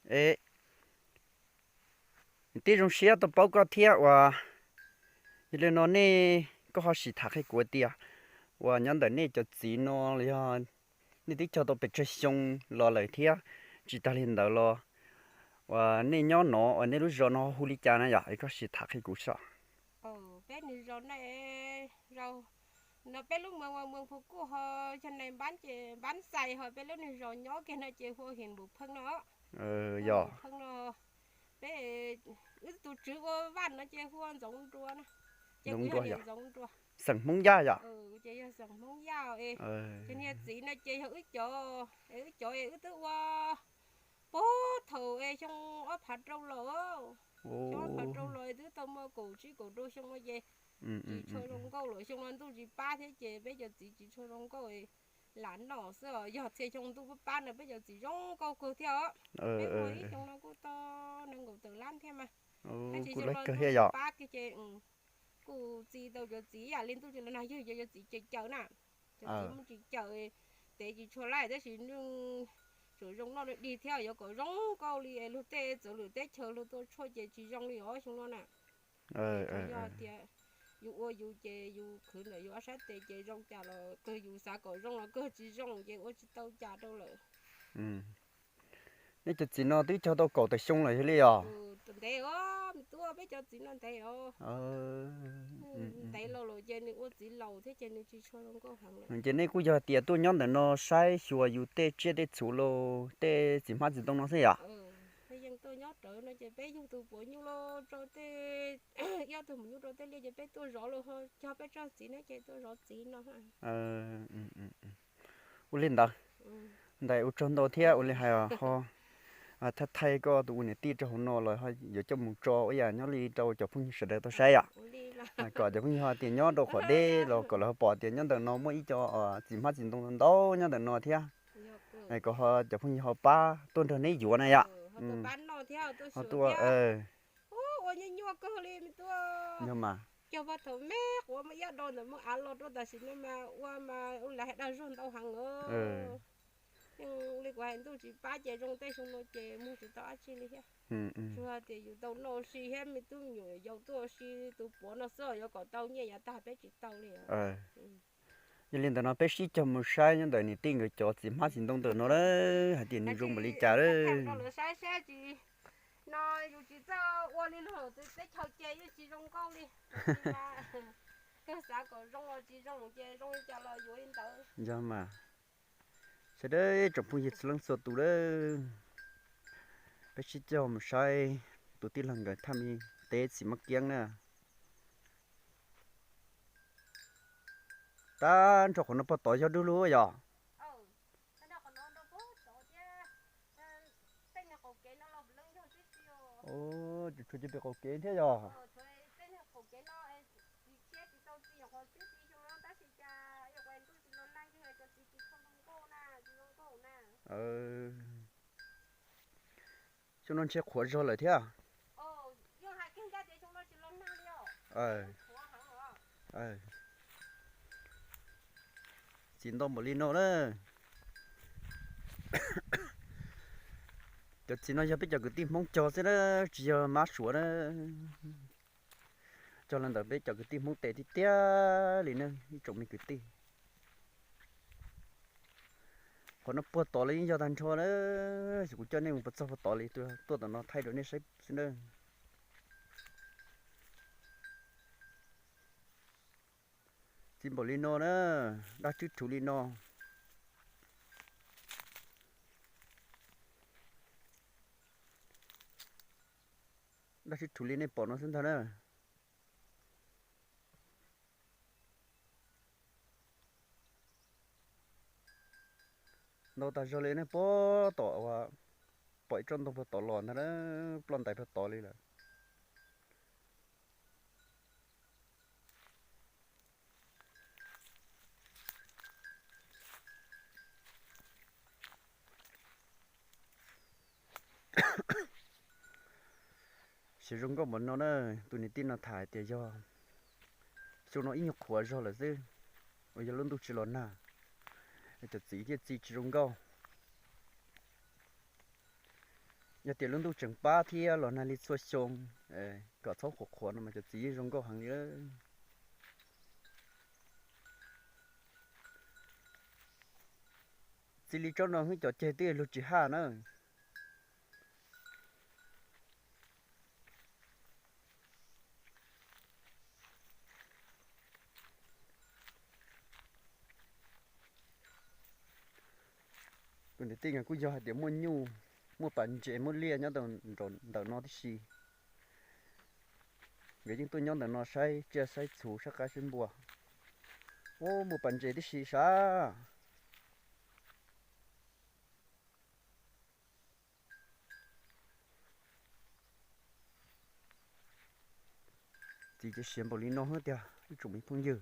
Es, tib zoo siab tau paub koj thiab uas, yog li no nej, koj ho sim tham qhia kuv tias uas nyob ntawm nej cov txiv no los yog nej twb cog tau pes tsawg xyoo los lawm thiab, tsis tas li ntawd los uas nej nyob no uas nej lub zos no hu li cas na yom, es koj sim tham qhia kuv saib. Peb niag zos no, zos no peb lub moos ua moos Phu Kuj ho, yog nais npab ces npab xais ho, peb lub niag zos nyob kiag no ces hu Hiam Npum Pheej no. Yog Pheej no, peb, wb tus tswv ua vaj no ces hu ua Ntxoov Nruas na. Ces kuv yog niam Ntxoov Nruas. Xeem Hmoob Yaj yom? Ces yog xeem Hmoob Yaj es, ces niag txiv no ces yog wb cov, es wb cov es wb twb ua puag thaum es xyoo ob phav rau los, xyoo ob phav rau los es twb tau muaj kaum tsib kaum rau xyoo no ces tsis tshua zoo nkauj lawm, xyoo no ntuj tsis pab thiab ces peb cov txiv tsis tshua zoo nkauj, lam noj xwb os. Yog txhia xyoo ntuj pab pab no peb cov txiv zoo nkauj kawg thiab os. Peb muaj ib xyoo no kuj tau nees nkaum tawm lab thiab mas, tab sis xyoo no ntuj tsis pab kiag ces kuj txi tau cov txiv ib yam li ntuj tsis los nag, yog cov txiv caws caws na, cov txiv muaj tsis caws, tev tsis tshua laij tab sis neeg tseem zoo noj dig thiab, yuav kom zoo nkauj li luag tej txawv lwm teb chaws luag tuaj tshuaj ces tsis zoo li os xyoo no na. Yog tias yus ua yus ces yus khwv ntawm yus ob sab tes ces zoo cas los kawg, yus xav kom zoo los kawg tsis zoo ces ua tsis tau cas rau lawm. Nej cov txiv no twb cog tau kaum tawm xyoo lawm yog li os? Ntev os, me tub, peb cov txiv no ntev os. Ntev los lawm ces nws ua txiv laus thiab ces nws tsis tshua zoo nkauj heev lawm. Ces nej kuj yog tias tuaj nyob ntawm no saib xyuas yus tej tsiaj tej txhu los tej txiv hmab txiv ntoo no xwb yom? Peb yeej tuaj nyob rawv no ces peb yug tus puav nyuj los rau tej, ib ob tug maum nyuj rau tej liaj ces peb tuaj zov los ho cog peb tsob txiv no ces tuaj zov txiv no. Ua li ntawd, ntawd ua tsaug ntau thiab ua li hais ho thaij thaij koj tus ua niam tij rau hauv no los yuav coj mus tso ua yam nyob li rau cov phooj ywg sawv daws tau saib yom. Kom cov phooj ywg ho tias nyob rau qhov deb los kom lawv ho pom tias nyob ntawm no muaj ib co txiv hmab txiv ntoo ntau nyob ntawm no thiab. Kom ho cov phooj ywg ho pab tuaj nrog neb yuav na yom. Ho tuaj, ua nyuaj nyuaj kawg li me tub. Yog mas. Cog pag thaum me quav muaj ib do ntawm muaj av los rau tam sim no mas ua mas ua li hais dag zog ntau heev os. Li kuv hais ntuj tsis pab ces zoo tej xyoo no ces muag tsis tau dab tsi li thiab. Tsuas tias yus tau noj ua si thiab me tub me nyuam yaus tuaj ua si tus puav no xwb yuav kom tau nyiaj yav tag peb tsis tau li. Yog li ntawd no peb sib cog mus saib nyob ntawm niam tij nkawd cov txiv hmab txiv ntoo ntawm no lawm hais tias nws zoo npaum li cas lawm. Saib saib tsis, no yus tsis txawj ua li luag teb chaws ces yeej tsis zoo nkauj li. Kawg xav kom zoo los tsis zoo ces zoo li cas los yuav li ntawd. Yog mas, sawv daws tsoom phooj ywg txhua leej txhua tus lawm, peb sib cog mus saib tus tij laug nkawd thaj me teb txiv mab kiab na. Tag nrho qhov no puag tod yog dub lug yog? Tshuav cov pem qaum kev thiab yog? Xyoo no ntshe qhuav zog lawm thiab. Txiv ntoo npaum li no na. Cov txiv no yog peb cov kwv tij Hmoob cog xwb na, tsis yog mab suav na. Cog los ntawm peb cov kwv tij Hmoob tes tiag tiag li na ib tsoom me kwv tij. Qhov no puag tod los yeej yog tag nrho na, kuv coj nej mus puag txog puag tod li, tuaj tom no thaij rau nej saib xwb na. Txiv npaum li no na, dab tswb rhuv li no. Dab tswb rhuv li nej pom no xwb ntag na. Ntau tas zog li nej puag tom, pom ib tsob ntoo puag tod los ntag na, ploj ntais puag tod li lawm. Siv zoo nkauj npaum no na, tus niam tij no tham hais tias yog xyoo no ib nyuag qhuav zog lawm xwb, uas yog lub ntuj tsis los nag, cov txiv thiaj txi tsis zoo nkauj. Yog tias lub ntuj tseem pab thiab los nag li txhua xyoo, kom txhob qhuav qhuav no mas cov txiv yeej zoo nkauj heev li. Txiv li tsob no hwb cov ceg twb luag tsis haj na. Tus niam tij nkawd kuj yog hais tias muaj nyuj, muaj pas ntses muaj liaj nyob ntawm no tib si. Nkawd yeej tuaj nyob ntawm no saib tsiaj saib txhu saib qaib saib npua. Ub, muaj pas ntses tib si sav. Txiv ces siav npaum li no thiab tiag ib tsoom me phooj ywg.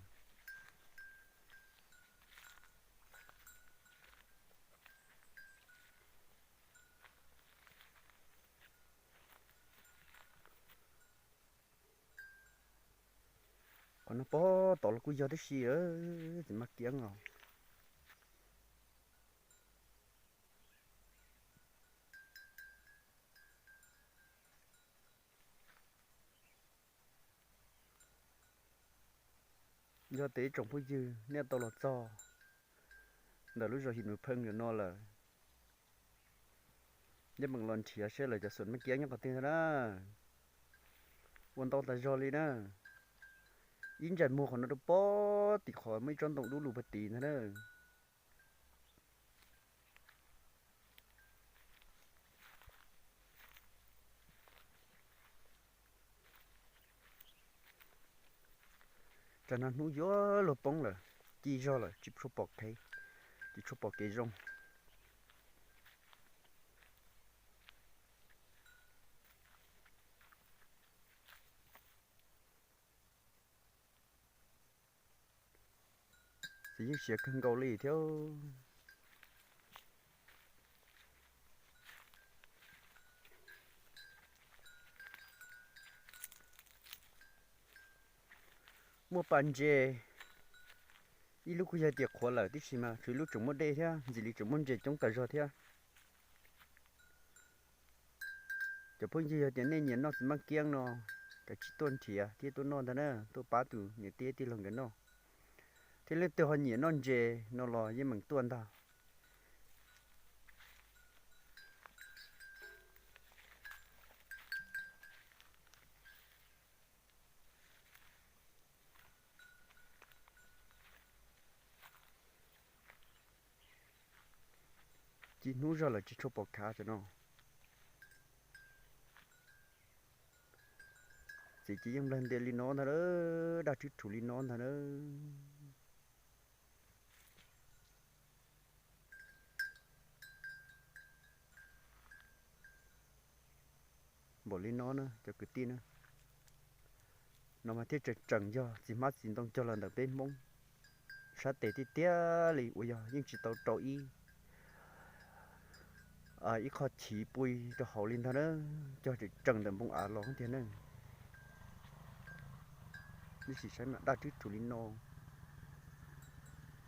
Qhov no pog tom los kuj yog tib si, txiv maj kiab os. Yog tias ib tsoom phooj ywg nej tau los txog ntawm lub zos Him Nus Pheej no lawm, yeej meem los nrhiav seb lawv cov xoom maj kiab nyob qhov twg ntag na. Ua ntau tas zog li na. Ib ntsais muag qhov no rau pog tim qhov muaj ib tsob ntoo dub lug pag tid ntag na. Tsam no hnub yuav luag poob lawm, ci zog lawm tsis tshua pom kev, tsis tshua pom kev zoo. Txiv yeej siav kawg nkaus li thiab. Muaj pas ntses, ib lub kuj yog tias qhuav lawm tib si mas tshuav ib lub tseem muaj dej thiab ntxim li tseem muaj ntses coob tas zog thiab. Cov phooj ywg yog tias nej nyiam noj txiv maj kiab no, kav tsij tuaj nrhiav thiab tuaj noj ntag na, tuaj pab tus niam tij tij laug nkawd noj. Thiab leej twg ho nyiam noj ntses no los yeej meem tuaj ntag. Ci hnub zog lawm tsis tshua pom khav tam no. Txiv ces yeej nplawg ntia li no ntag na, daj rhwb rhus li no ntag na. Npaum li no na cov kwv tij na, no mas thiaj tseem tseem yog txiv hmab txiv ntoo cog los ntawm peb Hmoob sab tes tiag tiag li uas yog yeej tsis tau rau ib ib qho chiv pui rau hauv li ntag na, cog tseem tseem ntawm npoo av los tiag na. Ib sim saib mas daj rhwb rhus li no,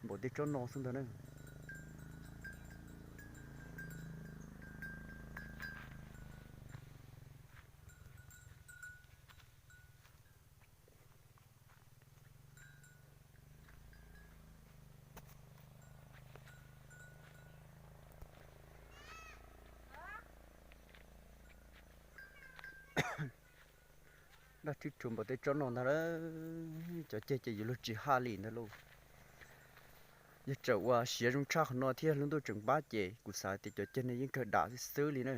npaum tej tsob no xwb ntag na. Daj rhwb rhus npaum tej tsob no ntag lauj, cov ceg ces yuav luag tsis haj li ntag lauj. Yog tsam uas siav zoo tshaj qhov no thiab lub ntuj tseem pab ces kuv xav tias cov ceg no yeej kawg dam xwb xwb li na.